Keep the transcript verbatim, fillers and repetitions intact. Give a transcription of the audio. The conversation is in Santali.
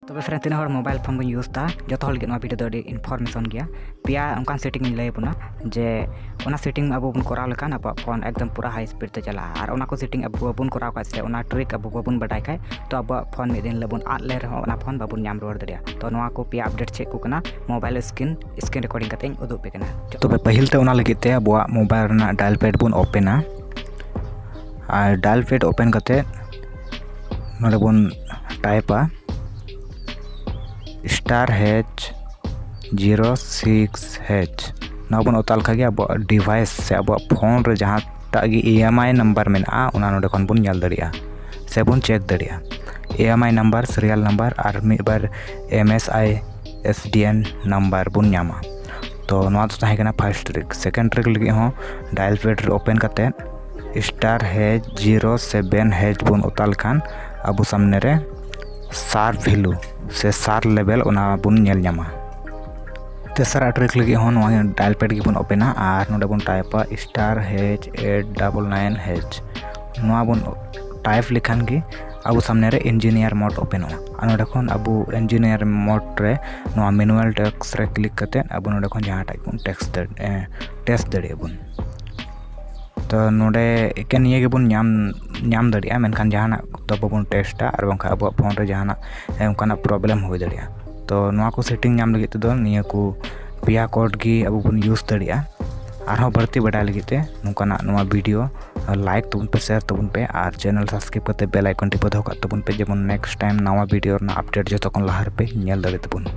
ᱛᱚᱵᱮ friend, ᱛᱤᱱᱟᱹᱜ ᱦᱚᱲ mobile phone ᱵᱚᱱ use ᱫᱟ, ᱡᱚᱛᱚ ᱦᱚᱲ ᱞᱟᱹᱜᱤᱫ ᱱᱚᱣᱟ video ᱫᱚ ᱟᱹᱰᱤ information ᱜᱮᱭᱟ᱾ ᱯᱮᱭᱟ ᱚᱱᱠᱟᱱ setting ᱤᱧ ᱞᱟᱹᱭ ᱟᱵᱚᱱᱟ, ᱡᱮ ᱚᱱᱟ setting ᱟᱵᱚ ᱵᱚᱱ ᱠᱚᱨᱟᱣ ᱞᱮᱠᱷᱟᱱ ᱟᱵᱚᱣᱟᱜ phone ᱮᱠᱫᱚᱢ ᱯᱩᱨᱟᱹ high speed ᱛᱮ ᱪᱟᱞᱟᱜᱼᱟ᱾ ᱟᱨ ᱚᱱᱟ ᱠᱚ setting ᱟᱵᱚ ᱵᱟᱵᱚᱱ ᱠᱚᱨᱟᱣ ᱠᱷᱟᱡ ᱥᱮ ᱚᱱᱟ trick ᱟᱵᱚ ᱵᱟᱵᱚᱱ ᱵᱟᱰᱟᱭ ᱠᱷᱟᱡ, ᱛᱚ ᱟᱵᱚᱣᱟᱜ phone ᱢᱤᱫ ᱫᱤᱱ ᱦᱤᱞᱳᱜ ᱵᱚᱱ ᱟᱫ ᱞᱮ ᱨᱮᱦᱚᱸ ᱚᱱᱟ phone ᱵᱟᱵᱚᱱ ᱧᱟᱢ ᱨᱩᱣᱟᱹᱲ ᱫᱟᱲᱮᱭᱟᱜᱼᱟ᱾ ᱛᱚ ᱱᱚᱣᱟ ᱠᱚ ᱯᱮᱭᱟ update ᱪᱮᱫ ᱠᱚ ᱠᱟᱱᱟ, mobile screen, screen recording ᱠᱟᱛᱮ ᱤᱧ ᱩᱫᱩᱜ ᱟᱯᱮ ᱠᱟᱱᱟ᱾ ᱛᱚᱵᱮ ᱯᱟᱹᱦᱤᱞ ᱛᱮ ᱚᱱᱟ ᱞᱟᱹᱜᱤᱫ ᱛᱮ ᱟᱵᱚᱣᱟᱜ mobile ᱨᱮᱱᱟᱜ dial pad ᱵᱚᱱ openᱟ᱾ ᱟᱨ dial pad open ᱠᱟᱛᱮ ᱱᱚᱰᱮ ᱵᱚᱱ typeᱟ star H zero six H᱾ ᱱᱚᱣᱟ ᱵᱚᱱ ᱚᱛᱟ ᱞᱮᱠᱷᱟᱡ ᱜᱮ ᱟᱵᱚᱣᱟᱜ device ᱥᱮ ᱟᱵᱚᱣᱟᱜ phone ᱨᱮ ᱡᱟᱦᱟᱸᱴᱟᱜ ᱜᱮ EMI number ᱢᱮᱱᱟᱜᱼᱟ, ᱚᱱᱟ ᱱᱚᱰᱮ ᱠᱷᱚᱱ ᱵᱚᱱ ᱧᱮᱞ ᱫᱟᱲᱮᱭᱟᱜᱼᱟ ᱥᱮ ᱵᱚᱱ check ᱫᱟᱲᱮᱭᱟᱜᱼᱟ᱾ EMI number, serial number ᱟᱨ ᱢᱤᱫ ᱵᱟᱨ MSISDN number ᱵᱚᱱ ᱧᱟᱢᱟ᱾ ᱛᱚ ᱱᱚᱣᱟ ᱫᱚ ᱛᱟᱦᱮᱸ ᱠᱟᱱᱟ first trick᱾ Second trick ᱞᱟᱹᱜᱤᱫ ᱦᱚᱸ dial pad ᱨᱮ open ᱠᱟᱛᱮ star H zero seven H ᱵᱚᱱ ᱚᱛᱟ ᱞᱮᱠᱷᱟᱱ ᱟᱵᱚ ᱥᱟᱢᱱᱮ ᱨᱮ sharp value ᱥᱮ sharp level ᱚᱱᱟ ᱵᱚᱱ ᱧᱮᱞ ᱧᱟᱢᱟ᱾ ᱛᱮᱥᱟᱨᱟᱜ trick ᱞᱟᱹᱜᱤᱫ ᱦᱚᱸ ᱱᱚᱣᱟ dial pad ᱜᱮᱵᱚᱱ openᱟ ᱟᱨ ᱱᱚᱰᱮ ᱵᱚᱱ typeᱟ star H eight double nine H᱾ ᱱᱚᱣᱟ ᱵᱚᱱ type ᱞᱮᱠᱷᱟᱱ ᱜᱮ ᱟᱵᱚ ᱥᱟᱢᱱᱮ ᱨᱮ engineer mode openᱚᱜᱼᱟ᱾ ᱟᱨ ᱱᱚᱰᱮ ᱠᱷᱚᱱ ᱟᱵᱚ engineer mode ᱨᱮ ᱱᱚᱣᱟ manual text ᱨᱮ click ᱠᱟᱛᱮ ᱟᱵᱚ ᱱᱚᱰᱮ ᱠᱷᱚᱱ ᱡᱟᱦᱟᱸᱴᱟᱜ ᱵᱚᱱ text ᱫᱟᱲᱮ-, ᱮ, test ᱫᱟᱲᱮᱭᱟᱜᱼᱟ ᱵᱚᱱ᱾ ᱛᱚ ᱱᱚᱰᱮ ᱮᱠᱮᱱ ᱱᱤᱭᱟᱹ ᱜᱮᱵᱚᱱ ᱧᱟᱢ, ᱧᱟᱢ ᱫᱟᱲᱮᱭᱟᱜᱼᱟ, ᱢᱮᱱᱠᱷᱟᱱ ᱡᱟᱦᱟᱱᱟᱜ ᱫᱚ ᱵᱟᱵᱚᱱ testᱟ ᱟᱨ ᱵᱟᱝᱠᱷᱟᱱ ᱟᱵᱚᱣᱟᱜ phone ᱨᱮ ᱡᱟᱦᱟᱱᱟᱜ, ᱮ, ᱚᱱᱠᱟᱱᱟᱜ problem ᱦᱩᱭ ᱫᱟᱲᱮᱭᱟᱜᱼᱟ᱾ ᱛᱚ ᱱᱚᱣᱟ ᱠᱚ setting ᱧᱟᱢ ᱞᱟᱹᱜᱤᱫ ᱛᱮᱫᱚ ᱱᱤᱭᱟᱹ ᱠᱚ ᱯᱮᱭᱟ code ᱜᱮ ᱟᱵᱚ ᱵᱚᱱ use ᱫᱟᱲᱮᱭᱟᱜᱼᱟ᱾ ᱟᱨᱦᱚᱸ ᱵᱟᱹᱲᱛᱤ ᱵᱟᱰᱟᱭ ᱞᱟᱹᱜᱤᱫ ᱛᱮ ᱱᱚᱝᱠᱟᱱᱟᱜ ᱱᱚᱣᱟ video like ᱛᱟᱵᱚᱱ ᱯᱮ, share ᱛᱟᱵᱚᱱ ᱯᱮ ᱟᱨ channel subscribe ᱠᱟᱛᱮ bell icon ᱴᱤᱯᱟᱹ ᱫᱚᱦᱚ ᱠᱟᱜ ᱛᱟᱵᱚᱱ ᱯᱮ, ᱡᱮᱢᱚᱱ next time ᱱᱟᱣᱟ video ᱨᱮᱱᱟᱜ update ᱡᱚᱛᱚ ᱠᱷᱚᱱ ᱞᱟᱦᱟ ᱨᱮᱯᱮ ᱧᱮᱞ ᱫᱟᱲᱮ ᱛᱟᱵᱚᱱ᱾